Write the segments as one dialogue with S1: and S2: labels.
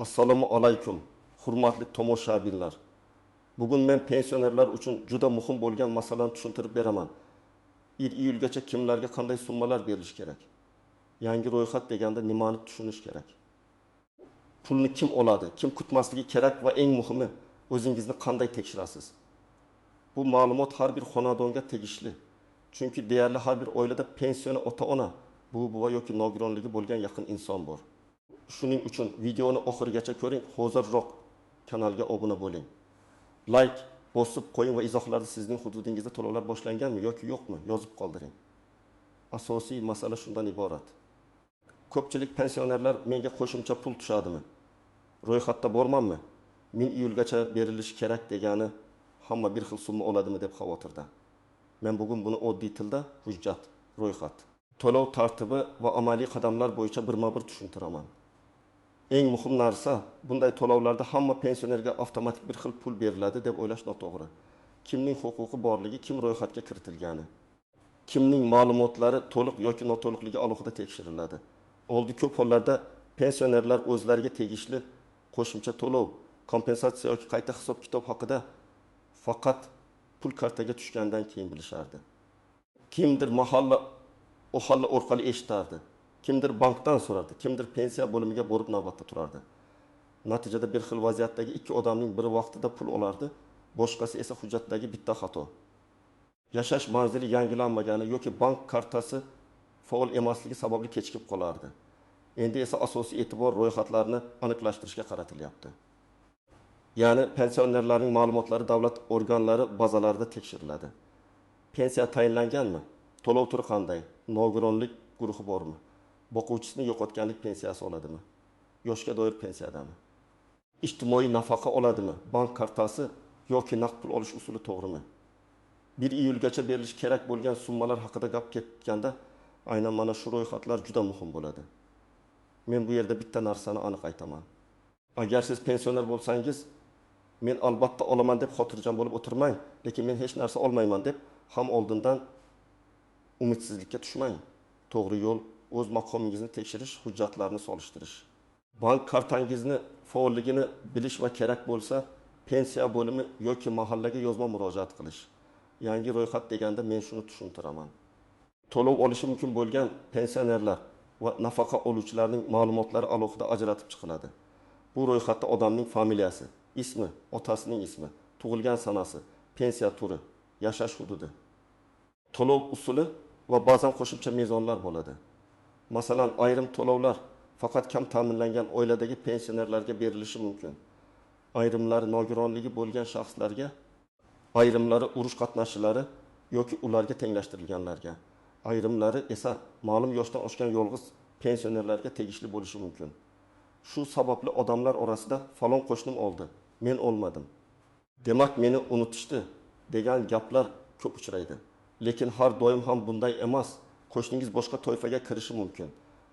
S1: Assalomu alaykum, hurmatli tomoshabinlar. Bugun men pensionerlar uchun juda muhim bo'lgan masalani tushuntirib beraman. 1 iyulgacha kimlarga qanday summalar berilishi kerak? Yangi ro'yxat deganda nimani tushunish kerak? Pulni kim oladi, kim kutmasligi kerak va eng muhimi, o'zingizni qanday tekshirasiz? Bu ma'lumot har bir xonadonga tegishli. Chunki deyarli har bir oilada pensioni ota-ona, buvi-buva yoki nogironligi bo'lgan yaqin inson bor. Shuning uchun videoni oxirigacha ko'ring, hozirroq kanalga obuna bo'ling. Like bosib qo'ying va izohlarda sizning hududingizda to'lovlar boshlanganmi yoki yo'qmi yozib qoldiring. Asosiy masala shundan iborat. Ko'pchilik pensionerlar menga qo'shimcha pul tushadimi? Ro'yxatda bormanmi? 1000 iyulgacha berilishi kerak degani hamma bir xil summa oladimi deb xavotirda. Men bugun buni oddiy tilda hujjat, ro'yxat, to'lov tartibi va amaliy qadamlar bo'yicha birma-bir tushuntiraman. Eng muhim narsa, bunday to'lovlarda hamma pensionerga avtomatik bir xil pul beriladi deb o'ylash noto'g'ri. Kimning huquqi borligi, kim ro'yxatga kiritilgani, kimning ma'lumotlari to'liq yoki noto'liqligi alohida tekshiriladi. Oldi ko'p hollarda pensionerlar o'zlariga tegishli qo'shimcha to'lov, kompensatsiya yoki qayta hisob-kitob haqida faqat pul kartaga tushgandan keyin bilishardi. Kimdir mahalla, ohalla orqali eshitardi. Kimdir bankdan so'rardi, kimdir pensiya bo'limiga borib navbatda turardi. Natijada bir xil vaziyatdagi ikki odamning biri vaqtida pul olardi, boshqasi esa hujjatdagi bitta xato. Yashash manzili yangilanmagani yoki bank kartasi faol emasligi sababli kechikib qolardi. Endi esa asosiy e'tibor ro'yxatlarni aniqlashtirishga qaratilyapti. Ya'ni pensionerlarning ma'lumotlari davlat organlari bazalarida tekshiriladi. Pensiya tayinlanganmi? To'lov turi qanday? Nogironlik guruhi bormi? Boquvchisini yo'qotganlik pensiyasi oladimi? Yoshga doir pensiyadami? Ijtimoiy nafaqa oladimi? Bank kartasi yoki naqd pul olish usuli to'g'rimi? 1 iyulgacha berilishi kerak bo'lgan summalar haqida gap ketganda aynan mana shu ro'yxatlar juda muhim bo'ladi. Men bu yerda bitta narsani aniq aytaman. Agar siz pensioner bo'lsangiz, men albatta olaman deb xotirjam bo'lib o'tirmang, lekin men hech narsa olmayman deb ham oldindan umidsizlikka tushmang. To'g'ri yo'l o'z maqomingizni tekshirish, hujjatlarni solishtirish. Bank kartangizni faolligini bilish va kerak bo'lsa pensiya bo'limi yoki mahallaga yozma murojaat qilish. Yangi ro'yxat deganda men shuni tushuntiraman. To'lov olishi mumkin bo'lgan pensionerlar va nafaqa oluvchilarning ma'lumotlari alohida ajratib chiqiladi. Bu ro'yxatda odamning familiyasi, ismi, otasining ismi, tug'ilgan sanasi, pensiya turi, yashash hududi, to'lov usuli va ba'zan qo'shimcha mezonlar bo'ladi. Masalan, ayrim to'lovlar faqat kam ta'minlangan oiladagi pensionerlarga berilishi mumkin. Ayrimlari nogironligi bo'lgan shaxslarga, ayrimlari urush qatnashchilari yoki ularga tenglashtirilganlarga, ayrimlari esa ma'lum yoshdan oshgan yolg'iz pensionerlarga tegishli bo'lishi mumkin. Shu sababli odamlar orasida falon qo'shnim oldi, men olmadim, demak meni unutishdi degan gaplar ko'p uchraydi. Lekin har doim ham bunday emas. Qo'shningiz boshqa toifaga kirishi mumkin.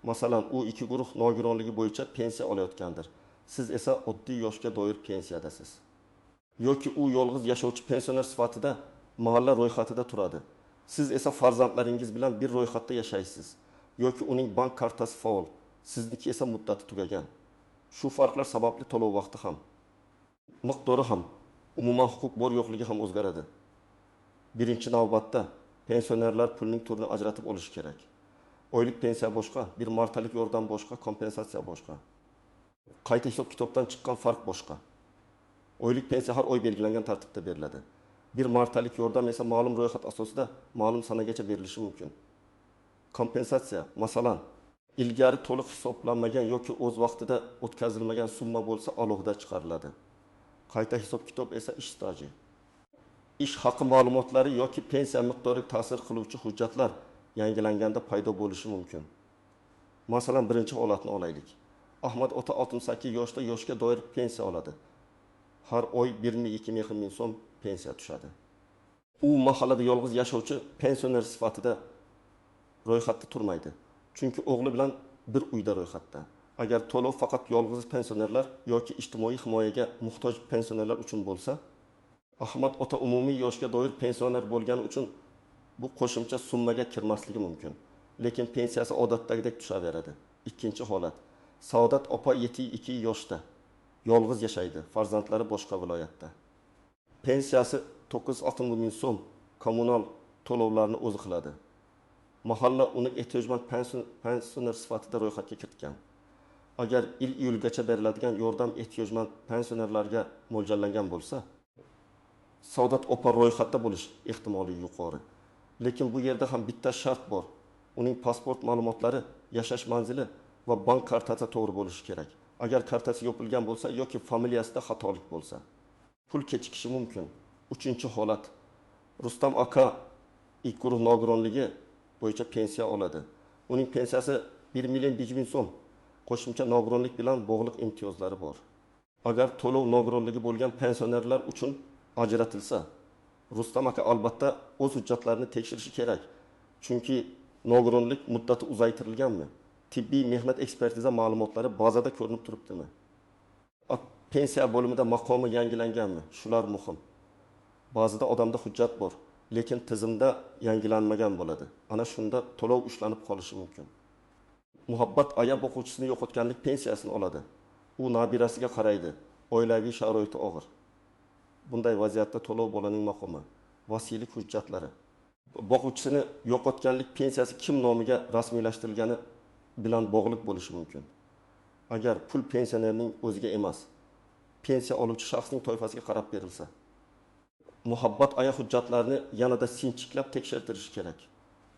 S1: Masalan, u ikki guruh nogironligi bo'yicha pensiya olayotgandir. Siz esa oddiy yoshga doir pensiyadasiz. Yoki u yolg'iz yashovchi pensioner sifatida mahalla ro'yxatida turadi. Siz esa farzandlaringiz bilan bir ro'yxatda yashaysiz. Yoki uning bank kartasi faol, sizniki esa muddati tugagan. Shu farqlar sababli to'lov vaqti ham, miqdori ham, umuman huquq bor yo'qligi ham o'zgaradi. Birinchi navbatda pensionerlar pulning turini ajratib olishi kerak. Oylik pensiya boshqa, bir martalik yordam boshqa, kompensatsiya boshqa. Qayta hisob-kitobdan chiqqan farq boshqa. Oylik pensiya har oy belgilangan tartibda beriladi. Bir martalik yordam esa ma'lum ro'yxat asosida ma'lum sanagacha berilishi mumkin. Kompensatsiya, masalan, ilgari to'liq hisoblanmagan yoki o'z vaqtida o'tkazilmagan summa bo'lsa alohida chiqariladi. Qayta hisob-kitob esa ish staji. Ish haqi ma'lumotlari yoki pensiya miqdoriga ta'sir qiluvchi hujjatlar yangilanganda paydo bo'lishi mumkin. Masalan, birinchi holatni olaylik. Ahmad ota 68 yoshda yoshga doir pensiya oladi. Har oy 1.000-2.000 ming so'm pensiya tushadi. U mahallada yolg'iz yashovchi pensioner sifatida ro'yxatda turmaydi. Chunki o'g'li bilan bir uyda ro'yxatda. Agar to'lov faqat yolg'iz pensionerlar yoki ijtimoiy himoyaga muhtoj pensionerlar uchun bo'lsa, Ahmad ota umumiy yoshga doir pensioner bo'lgani uchun bu qo'shimcha summaga kirmasligi mumkin. Lekin pensiyasi odatdagidek tushaveradi. Ikkinchi holat. Saodat opa 72 yoshda. Yolg'iz yashaydi, farzandlari boshqa viloyatda. Pensiyasi 960 000 so'm, kommunal to'lovlarni o'zi qiladi. Mahalla uni ehtiyojmand pensioner sifatida ro'yxatga kiritgan. Agar iyul iyulgacha beriladigan yordam ehtiyojmand pensionerlarga mo'ljallangan bo'lsa, Saodat opa ro'yxatda bo'lish ehtimoli yuqori. Lekin bu yerda ham bitta shart bor: uning pasport ma'lumotlari, yashash manzili va bank kartasi to'g'ri bo'lishi kerak. Agar kartasi yopilgan bo'lsa yoki familiyasida xatolik bo'lsa, pul kechikishi mumkin. Uchinchi holat. Rustam aka I guruh nogironligi bo'yicha pensiya oladi. Uning pensiyasi 1 500 000 so'm, qo'shimcha nogironlik bilan bog'liq imtiyozlari bor. Agar to'lov nogironligi bo'lgan pensionerlar uchun ajratilsa, Rustam aka albatta o'z hujjatlarini tekshirishi kerak. Chunki nogironlik muddati uzaytirilganmi, tibbiy mehnat ekspertiza ma'lumotlari bazada ko'rinib turibdimi, pensiya bo'limida maqomi yangilanganmi, shular muhim. Ba'zida odamda hujjat bor, lekin tizimda yangilanmagan bo'ladi. Ana shunda to'lov ushlanib qolishi mumkin. Muhabbat aya boquvchisini yo'qotganlik pensiyasini oladi. U nabirasiga qaraydi, oilaviy sharoiti og'ir. Bunday vaziyatda to'lov bolaning maqomi, vasiylik hujjatlari, boquvchisini yo'qotganlik pensiyasi kim nomiga rasmiylashtirilgani bilan bog'liq bo'lishi mumkin. Agar pul pensionerning o'ziga emas, pensiya oluvchi shaxsning toifasiga qarab berilsa, Muhabbat aya hujjatlarni yanada sinchiklab tekshirtirishi kerak.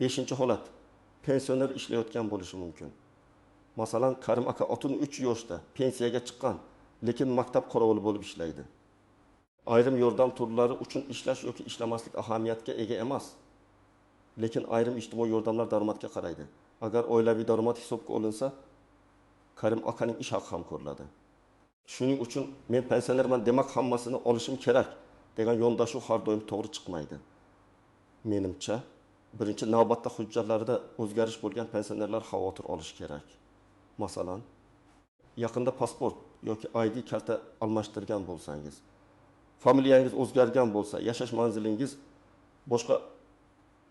S1: Beshinchi holat. Pensioner ishlayotgan bo'lishi mumkin. Masalan, Karim aka 63 yoshda pensiyaga chiqqan, lekin maktab qorovuli bo'lib ishlaydi. Ayrim yordam turlari uchun ishlash yoki ishlamaslik ahamiyatga ega emas. Lekin ayrim ijtimoiy yordamlar daromadga qaraydi. Agar oilaviy daromad hisobga olinsa, Karim akaning ish haqi ham ko'riladi. Shuning uchun men pensionerman, demak hammasini olishim kerak degan yondashuv har doim to'g'ri chiqmaydi. Menimcha, birinchi navbatda hujjatlarida o'zgarish bo'lgan pensionerlar xavotir olishi kerak. Masalan, yaqinda pasport yoki ID karta almashtirgan bo'lsangiz, familiyangiz o'zgargan bo'lsa, yashash manzilingiz boshqa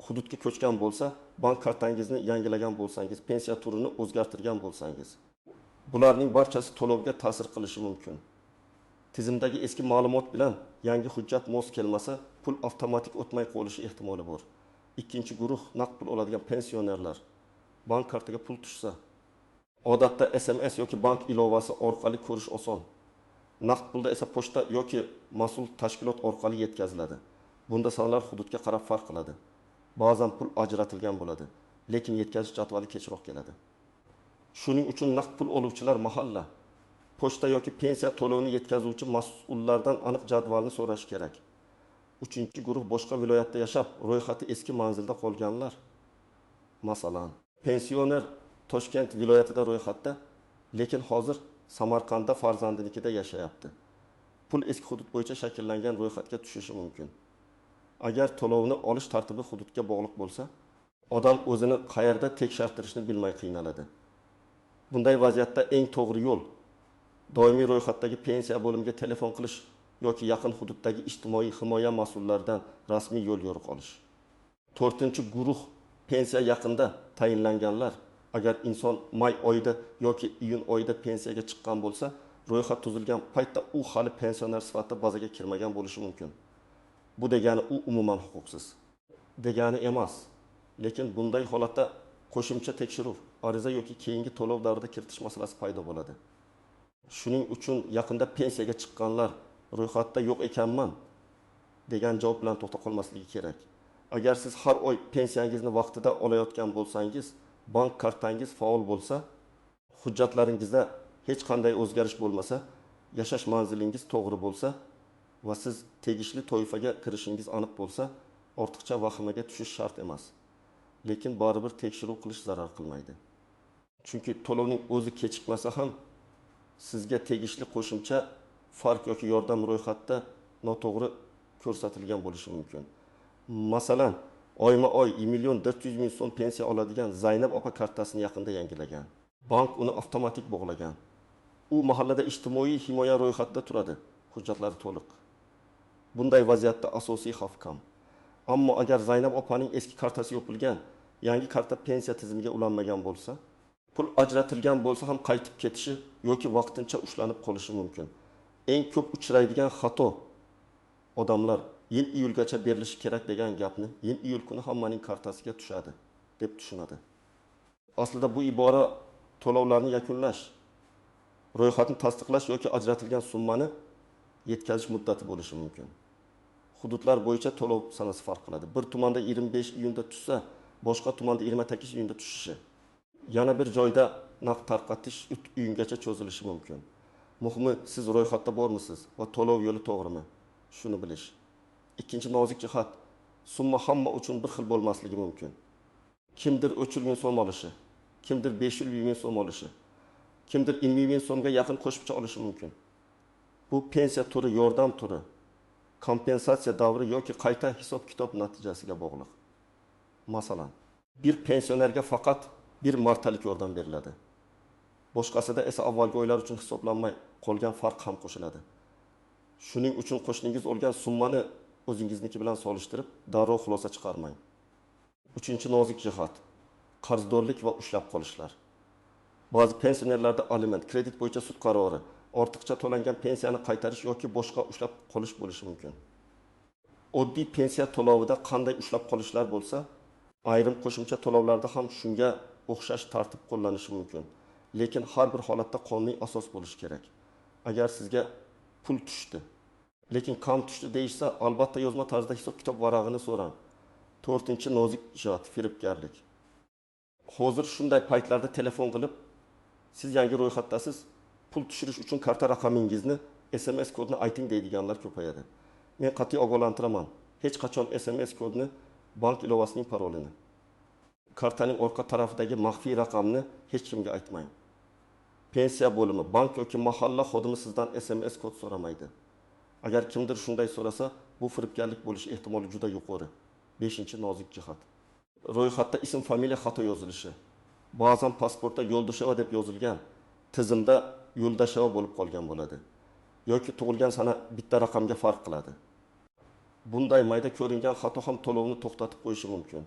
S1: hududga ko'chgan bo'lsa, bank kartangizni yangilagan bo'lsangiz, pensiya turini o'zgartirgan bo'lsangiz, bularning barchasi to'lovga ta'sir qilishi mumkin. Tizimdagi eski ma'lumot bilan yangi hujjat mos kelmasa, pul avtomatik o'tmay qolishi ehtimoli bor. Ikkinchi guruh naqd pul oladigan pensionerlar. Bank kartaga pul tushsa, odatda SMS yoki bank ilovasi orqali ko'rish oson. Naqd pulda esa pochta yoki mas'ul tashkilot orqali yetkaziladi. Bunda sanalar hududga qarab farq qiladi. Ba'zan pul ajratilgan bo'ladi, lekin yetkazish jadvali kechroq keladi. Shuning uchun naqd pul oluvchilar mahalla, pochta yoki pensiya to'lovini yetkazuvchi mas'ullardan aniq jadvalni so'rashi kerak. Uchinchi guruh boshqa viloyatda yashab, ro'yxati eski manzilda qolganlar. Masalan, pensioner Toshkent viloyatida ro'yxatda, lekin hozir Samarqandda farzandinikida yashayapti. Pul eski hudud bo'yicha shakllangan ro'yxatga tushishi mumkin. Agar to'lovni olish tartibi hududga bog'liq bo'lsa, odam o'zini qayerda tekshirtirishni bilmay qiynaladi. Bunday vaziyatda eng to'g'ri yo'l doimiy ro'yxatdagi pensiya bo'limiga telefon qilish yoki yaqin hududdagi ijtimoiy himoya mas'ullaridan rasmiy yo'l yo'riq olish. To'rtinchi guruh pensiya yaqinda tayinlanganlar. Agar inson may oyida yoki iyun oyida pensiyaga chiqqan bo'lsa, ro'yxat tuzilgan paytda u hali pensioner sifatida bazaga kirmagan bo'lishi mumkin. Bu degani u umuman huquqsiz degani emas. Lekin bunday holatda qo'shimcha tekshiruv, ariza yoki keyingi to'lov davrida kiritish masalasi paydo bo'ladi. Shuning uchun yaqinda pensiyaga chiqqanlar ro'yxatda yo'q ekanman degan javob bilan to'xtab qolmasligi kerak. Agar siz har oy pensiyangizni vaqtida olayotgan bo'lsangiz, bank kartangiz faol bo'lsa, hujjatlaringizda hech qanday o'zgarish bo'lmasa, yashash manzilingiz to'g'ri bo'lsa va siz tegishli toifaga kirishingiz aniq bo'lsa, ortiqcha vahimaga tushish shart emas. Lekin baribir tekshiruv qilish zarar qilmaydi. Chunki to'lovning o'zi kechikmasa ham sizga tegishli qo'shimcha farq yoki yordam ro'yxatda noto'g'ri ko'rsatilgan bo'lishi mumkin. Masalan, oyma-oy 1 400 000 so'm pensiya oladigan Zaynab opa kartasini yaqinda yangilagan. Bank uni avtomatik bog'lagan. U mahallada ijtimoiy himoya ro'yxatida turadi, hujjatlari to'liq. Bunday vaziyatda asosiy xavf kam. Ammo agar Zaynab opaning eski kartasi yopilgan, yangi karta pensiya tizimiga ulanmagan bo'lsa, pul ajratilgan bo'lsa ham qaytib ketishi yoki vaqtincha ushlanib qolishi mumkin. Eng ko'p uchraydigan xato, odamlar yil iyulgacha berilishi kerak degan gapni yil iyul kuni hammaning kartasiga tushadi deb tushunadi. Aslida bu ibora to'lovlarni yakunlash, ro'yxatni tasdiqlash yoki ajratilgan summani yetkazish muddati bo'lishi mumkin. Hududlar bo'yicha to'lov sanasi farq qiladi. Bir tumanda 25 iyunda tushsa, boshqa tumanda 28 iyunda tushishi. Yana bir joyda naqd tarqatish 3 iyungacha cho'zilishi mumkin. Muhimi, siz ro'yxatda bormisiz va to'lov yo'li to'g'rimi? Shuni bilish. Ikkinchi nozik jihat, summa hamma uchun bir xil bo'lmasligi mumkin. Kimdir 300 ming so'm olishi, kimdir 500 ming so'm olishi, kimdir 20 ming so'mga yaqin qo'shimcha olishi mumkin. Bu pensiya turi, yordam turi, kompensatsiya davri yoki qayta hisob-kitob natijasiga bog'liq. Masalan, bir pensionerga faqat bir martalik yordam beriladi. Boshqasida esa avvalgi oylar uchun hisoblanmay qolgan farq ham qo'shiladi. Shuning uchun qo'shningiz olgan summani o'zingizniki bilan solishtirib, darrov xulosa chiqarmang. Uchinchi nozik jihat, qarzdorlik va ushlab qolishlar. Ba'zi pensionerlarda aliment, kredit bo'yicha sud qarori, ortiqcha to'langan pensiyani qaytarish yoki boshqa ushlab qolish bo'lishi mumkin. Oddiy pensiya to'lovida qanday ushlab qolishlar bo'lsa, ayrim qo'shimcha to'lovlarda ham shunga o'xshash tartib qo'llanishi mumkin. Lekin har bir holatda qonuniy asos bo'lishi kerak. Agar sizga pul tushdi, lekin kam tushdi deyishsa, albatta yozma tarzda hisob-kitob varag'ini so'rang. To'rtinchi nozik jihat, firibgarlik. Hozir shunday paytlarda telefon qilib, siz yangi ro'yxatdasiz, pul tushirish uchun karta raqamingizni, SMS kodini ayting deydiganlar ko'payadi. Men qat'iy ogohlantiraman. Hech qachon SMS kodini, bank ilovasining parolini, kartaning orqa tarafidagi maxfiy raqamni hech kimga aytmang. Pensiya bo'limi, bank yoki mahalla xodimi sizdan SMS kod so'ramaydi. Agar kimdir shunday so'rasa, bu firibgarlik bo'lishi ehtimoli juda yuqori. Beshinchi nozik jihat. Ro'yxatda ism, familiya xato yozilishi. Ba'zan pasportda Yo'ldosheva deb yozilgan, tizimda Yo'ldasheva bo'lib qolgan bo'ladi. Yoki tug'ilgan sana bitta raqamga farq qiladi. Bunday mayda ko'ringan xato ham to'lovni to'xtatib qo'yishi mumkin.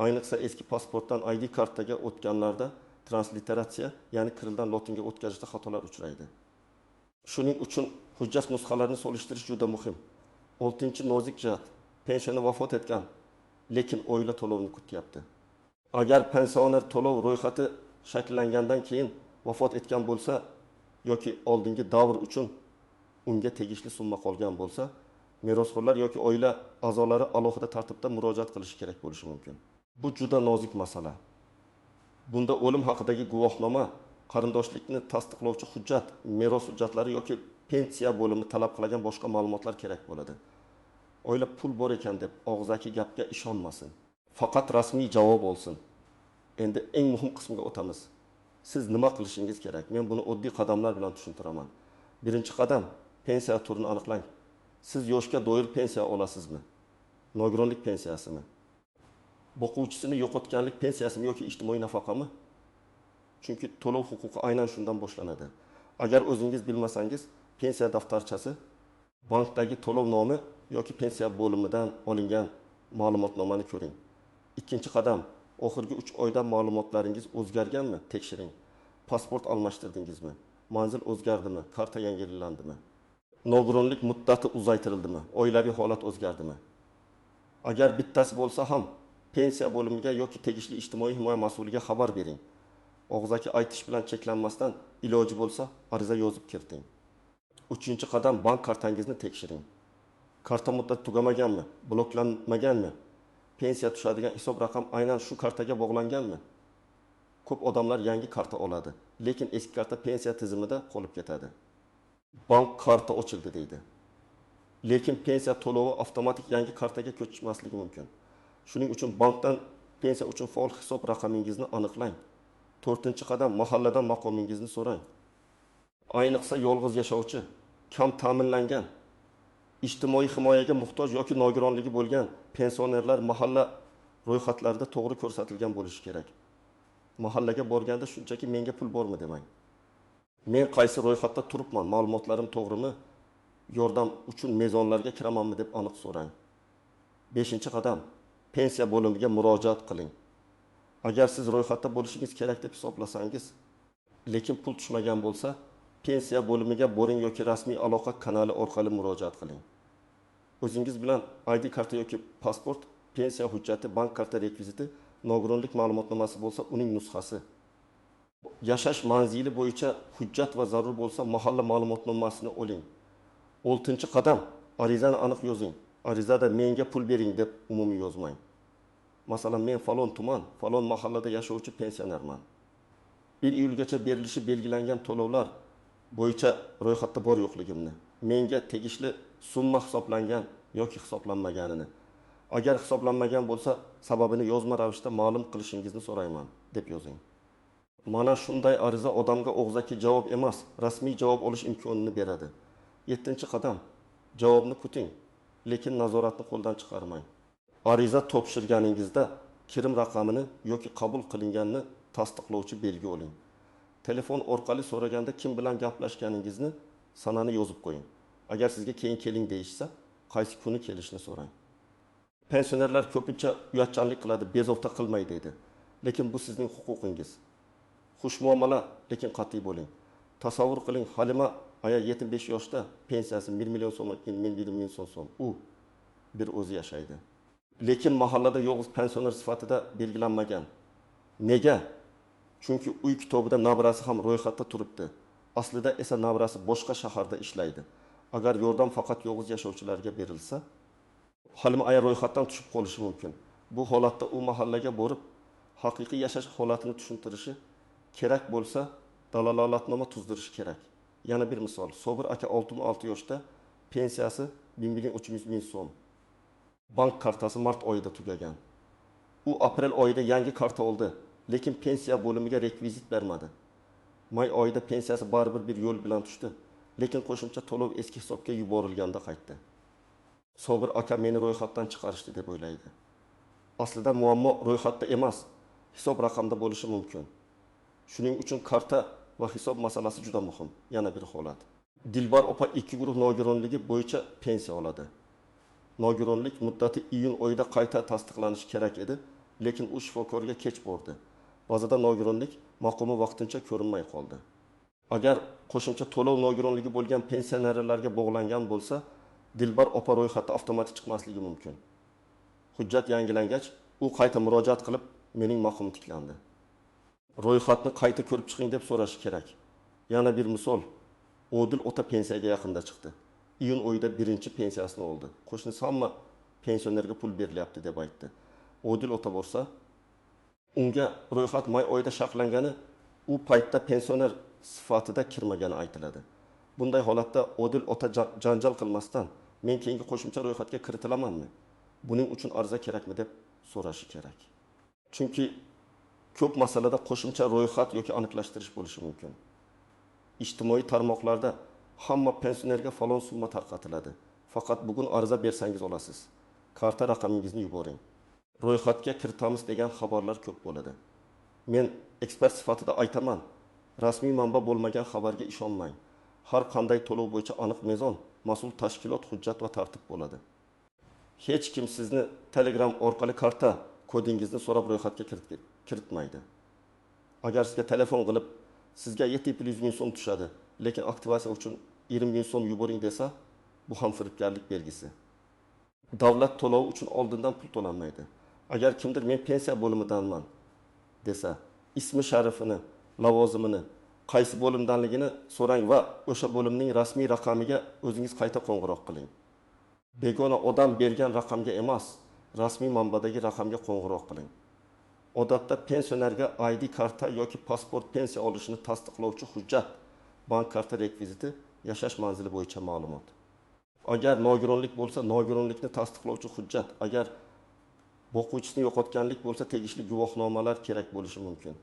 S1: Ayniqsa eski pasportdan ID kartaga o'tganlarda transliteratsiya, ya'ni kirildan lotinga o'tkazishda xatolar uchraydi. Shuning uchun hujjat nusxalarini solishtirish juda muhim. Oltinchi nozik jihat, pensioner vafot etgan, lekin oila to'lovni kutyapti. Agar pensioner to'lov ro'yxati shakllangandan keyin vafot etgan bo'lsa yoki oldingi davr uchun unga tegishli summa qolgan bo'lsa, merosxo'rlar yoki oila a'zolari alohida tartibda murojaat qilishi kerak bo'lishi mumkin. Bu juda nozik masala. Bunda o'lim haqidagi guvohnoma, qarindoshlikni tasdiqlovchi hujjat, meros hujjatlari yoki pensiya bo'limi talab qilgan boshqa ma'lumotlar kerak bo'ladi. Oila pul bor ekan deb og'zaki gapga ishonmasin. Faqat rasmiy javob olsin. Endi eng muhim qismiga o'tamiz. Siz nima qilishingiz kerak? Men buni oddiy qadamlar bilan tushuntiraman. Birinchi qadam, pensiya turini aniqlang. Siz yoshga doir pensiya olasizmi? Nogironlik pensiyasimi? Boquvchisini yo'qotganlik pensiyasimi yoki ijtimoiy nafaqami? Chunki to'lov huquqi aynan shundan boshlanadi. Agar o'zingiz bilmasangiz, pensiya daftarchasi, bankdagi to'lov nomi yoki pensiya bo'limidan olingan ma'lumotnomani ko'ring. Ikkinchi qadam, oxirgi 3 oyda ma'lumotlaringiz o'zgarganmi? Tekshiring. Pasport almashtirdingizmi? Manzil o'zgardimi? Karta yangilandimi? Nogironlik muddati uzaytirildimi? Oilaviy holat o'zgardimi? Agar bittasi bo'lsa ham pensiya bo'limiga yoki tegishli ijtimoiy himoya mas'uliga xabar bering. Og'zaki aytish bilan cheklanmasdan iloji bo'lsa ariza yozib kiriting. Uchinchi qadam, bank kartangizni tekshiring. Karta muddati tugamaganmi? Bloklanmaganmi? Pensiya tushadigan hisob raqam aynan shu kartaga bog'langanmi? Ko'p odamlar yangi karta oladi, lekin eski karta pensiya tizimida qolib ketadi. Bank karta ochildi deydi. Lekin pensiya to'lovi avtomatik yangi kartaga ko'chmasligi mumkin. Shuning uchun bankdan pensiya uchun faol hisob raqamingizni aniqlang. To'rtinchi qadam, mahalladan maqomingizni so'rang. Ayniqsa yolg'iz yashovchi, kam ta'minlangan, ijtimoiy himoyaga muhtoj yoki nogironligi bo'lgan pensionerlar mahalla ro'yxatlarida to'g'ri ko'rsatilgan bo'lishi kerak. Mahallaga borganda shunchaki menga pul bormi demang. Men qaysi ro'yxatda turibman, ma'lumotlarim to'g'rimi, yordam uchun mezonlarga kiramanmi deb aniq so'rang. Beshinchi qadam, pensiya bo'limiga murojaat qiling. Agar siz ro'yxatda bo'lishingiz kerak deb hisoblasangiz, lekin pul tushmagan bo'lsa, Pensiya bo'limiga boring yoki rasmiy aloqa kanali orqali murojaat qiling. O'zingiz bilan ID karta yoki pasport, pensiya hujjati, bank karta rekviziti, nogironlik ma'lumotnomasi bo'lsa, uning nusxasi, yashash manzili bo'yicha hujjat va zarur bo'lsa mahalla ma'lumotnomasini oling. 6-qadam. Arizani aniq yozing. Arizada menga pul bering deb umumiy yozmang. Masalan, men falon tuman, falon mahallada yashovchi pensionerman. 1 iyulgacha berilishi belgilangan to'lovlar bo'yicha ro'yxatda bor yo'qligimni, menga tegishli summa hisoblangan yoki hisoblanmaganini, agar hisoblanmagan bo'lsa, sababini yozma ravishda ma'lum qilishingizni so'rayman deb yozing. Mana shunday ariza odamga og'zaki javob emas, rasmiy javob olish imkonini beradi. 7-qadam. Javobni kuting, lekin nazoratni qo'ldan chiqarmang. Ariza topshirganingizda kirim raqamini yoki qabul qilinganini tasdiqlovchi belgi oling. Telefon orqali so'raganda kim bilan gaplashganingizni sanani yozib qo'ying. Agar sizga keyin keling deyishsa, qaysi kuni kelishni so'rang. Pensionerlar ko'pincha uyatchanlik qiladi, bezovta qilmay deydi. Lekin bu sizning huquqingiz. Xushmuomala, lekin qat'iy bo'ling. Tasavvur qiling, Halima aya 75 yoshda, pensiyasi 1 million so'm, 1 million so'm. U bir o'zi yashaydi. Lekin mahallada yolg'iz pensioner sifatida belgilanmagan. Nega? Chunki uy kitobida nabirasi ham ro'yxatda turibdi. Aslida esa nabirasi boshqa shaharda ishlaydi. Agar yordam faqat yolg'iz yashovchilarga berilsa, Halima aya ro'yxatdan tushib qolishi mumkin. Bu holatda u mahallaga borib, haqiqiy yashash holatini tushuntirishi kerak bo'lsa, dalolatnoma tuzdirishi kerak. Yana bir misol, Sobir aka 66 yoshda, pensiyasi 1 million 300 ming so'm. Bank kartasi mart oyida tugagan. U aprel oyida yangi karta oldi, lekin pensiya bo'limiga rekvizit bermadi. May oyida pensiyasi baribir bir yo'l bilan tushdi, lekin qo'shimcha to'lov eski hisobga yuborilganda qaytdi. Sobir aka meni ro'yxatdan chiqarishdi deb o'ylaydi. Aslida muammo ro'yxatda emas, hisob raqamda bo'lishi mumkin. Shuning uchun karta va hisob masalasi juda muhim. Yana bir holat. Dilbar opa 2 guruh nogironligi bo'yicha pensiya oladi. Nogironlik muddati iyun oyida qayta tasdiqlanishi kerak edi, lekin u shifokorga kech bordi. Bazada nogironlik maqomi vaqtincha ko'rinmay qoldi. Agar qo'shimcha to'lov nogironligi bo'lgan pensionerlarga bog'langan bo'lsa, Dilbar opa ro'yxatda avtomatik chiqmasligi mumkin. Hujjat yangilangach, u qayta murojaat qilib, mening maqomim tiklandi. Ro'yxatni qayta ko'rib chiqing deb so'rashi kerak. Yana bir misol, Odil ota pensiyaga yaqinda chiqdi. Iyun oyida birinchi pensiyasini oldi. Qo'shnisi hamma pensionerga pul berilyapti deb aytdi. Odil ota borsa, unga ro'yxat may oyida shartlangani, u paytda pensioner sifatida kirmagani aytiladi. Bunday holatda Odil ota janjal qilmasdan, men keyingi qo'shimcha ro'yxatga kiritilamanmi? Buning uchun ariza kerakmi deb so'rashi kerak. Chunki ko'p masalada qo'shimcha ro'yxat yoki aniqlashtirish bo'lishi mumkin. Ijtimoiy tarmoqlarda hamma pensionerga falon summa tarqatiladi. Faqat bugun ariza bersangiz olasiz. Karta raqamingizni yuboring. Ro'yxatga kiritamiz degan xabarlar ko'p bo'ladi. Men ekspert sifatida aytaman, rasmiy manba bo'lmagan xabarga ishonmang. Har qanday to'lov bo'yicha aniq mezon, mas'ul tashkilot, hujjat va tartib bo'ladi. Hech kim sizni Telegram orqali karta kodingizni so'rab ro'yxatga kiritmaydi. Agar sizga telefon qilib, sizga 700 ming so'm tushadi, lekin aktivatsiya uchun 20 ming so'm yuboring desa, bu ham firibgarlik belgisi. Davlat to'lovi uchun oldindan pul to'lanmaydi. Agar kimdir men pensiya bo'limidanman desa, ismi sharifini, lavozimini, qaysi bo'limdanligini so'rang va o'sha bo'limning rasmiy raqamiga o'zingiz qayta qo'ng'iroq qiling. Begona odam bergan raqamga emas, rasmiy manbadagi raqamga qo'ng'iroq qiling. Odatda pensionerga ID karta yoki pasport pensiya olishini tasdiqlovchi hujjat, bank karta rekviziti, yashash manzili bo'yicha ma'lumot. Agar nogironlik bo'lsa, nogironlikni tasdiqlovchi hujjat, agar boquvchisini yo'qotganlik bo'lsa, tegishli guvohnomalar kerak bo'lishi mumkin.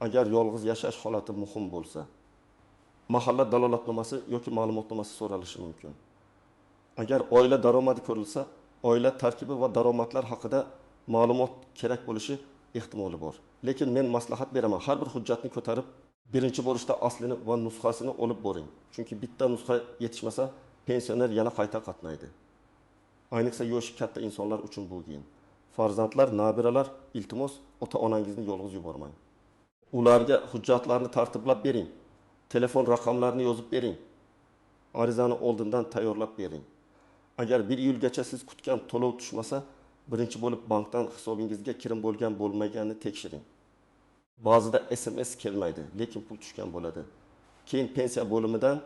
S1: Agar yolg'iz yashash holati muhim bo'lsa, mahalla dalolatnomasi yoki ma'lumotnomasi so'ralishi mumkin. Agar oila daromadi ko'rilsa, oila tarkibi va daromadlar haqida ma'lumot kerak bo'lishi ehtimoli bor. Lekin men maslahat beraman, har bir hujjatni ko'tarib, birinchi borishda aslini va nusxasini olib boring. Chunki bitta nusxa yetishmasa, pensioner yana qayta qatnaydi. Ayniqsa yoshi katta insonlar uchun bu qiyin. Farzandlar, nabiralar, iltimos, ota-onangizni yolg'iz yubormang. Ularga hujjatlarni tartiblab bering. Telefon raqamlarini yozib bering. Arizani oldindan tayyorlab bering. Agar 1 iyulgacha siz kutgan to'lov tushmasa, birinchi bo'lib bankdan hisobingizga kirim bo'lgan bo'lmaganini tekshiring. Ba'zida SMS kelmaydi, lekin pul tushgan bo'ladi. Keyin pensiya bo'limidan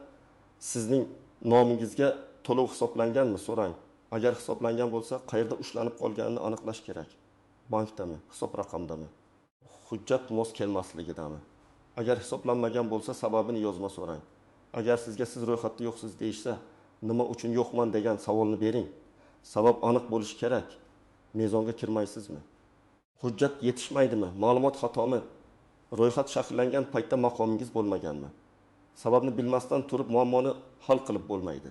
S1: sizning nomingizga to'lov hisoblanganmi so'rang. Agar hisoblangan bo'lsa, qayerda ushlanib qolganini aniqlash kerak. Bankdami, hisob raqamdami? Hujjat mos kelmasligidami? Agar hisoblanmagan bo'lsa, sababini yozma so'rang. Agar sizga siz ro'yxatda yo'qsiz deyishsa, nima uchun yo'qman degan savolni bering. Sabab aniq bo'lishi kerak. Mezonga kirmaysizmi? Hujjat yetishmaydimi? Ma'lumot xatomi? Ro'yxat shakllangan paytda maqomingiz bo'lmaganmi? Sababni bilmasdan turib muammoni hal qilib bo'lmaydi.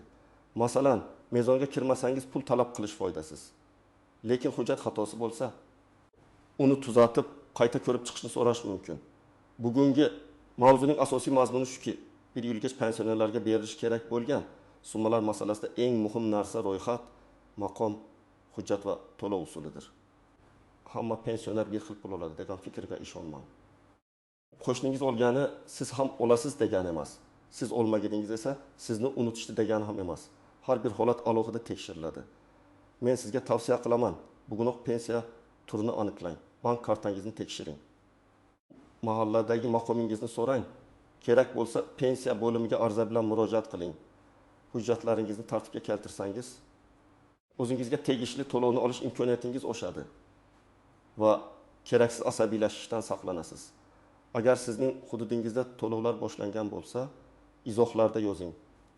S1: Masalan, mezonga kirmasangiz pul talab qilish foydasiz. Lekin hujjat xatosi bo'lsa, uni tuzatib qayta ko'rib chiqishni so'rash mumkin. Bugungi mavzuning asosiy mazmuni shuki, 1 iyulgacha pensionerlarga berilishi kerak bo'lgan summalar masalasida eng muhim narsa ro'yxat, maqom, hujjat va to'lov usulidir. Hamma pensioner bir xil pul oladi degan fikrga ishonmang. Qo'shningiz olgani siz ham olasiz degani emas. Siz olmaganingiz esa sizni unutishdi degani ham emas. Har bir holat alohida tekshiriladi. Men sizga tavsiya qilaman, bugunoq pensiya turini aniqlang. Bank kartangizni tekshiring. Mahalladagi maqomingizni so'rang. Kerak bo'lsa pensiya bo'limiga arza bilan murojaat qiling. Hujjatlaringizni tartibga keltirsangiz, o'zingizga tegishli to'lovni olish imkoniyatingiz oshadi va keraksiz asabiylashishdan saqlanasiz. Agar sizning hududingizda to'lovlar boshlangan bo'lsa, izohlarda yozing.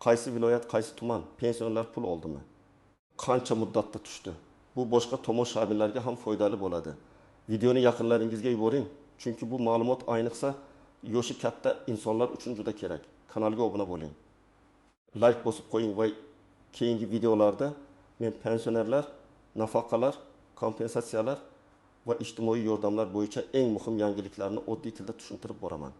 S1: Qaysi viloyat, qaysi tuman pensionerlar pul oldimi? Qancha muddatda tushdi? Bu boshqa tomoshabinlarga ham foydali bo'ladi. Videoni yaqinlaringizga yuboring, chunki bu ma'lumot ayniqsa yoshi katta insonlar uchun juda kerak. Kanalga obuna bo'ling. Like bosib qo'ying va keyingi videolarda men pensionerlar, nafaqalar, kompensatsiyalar va ijtimoiy yordamlar bo'yicha eng muhim yangiliklarni oddiy tilda tushuntirib boraman.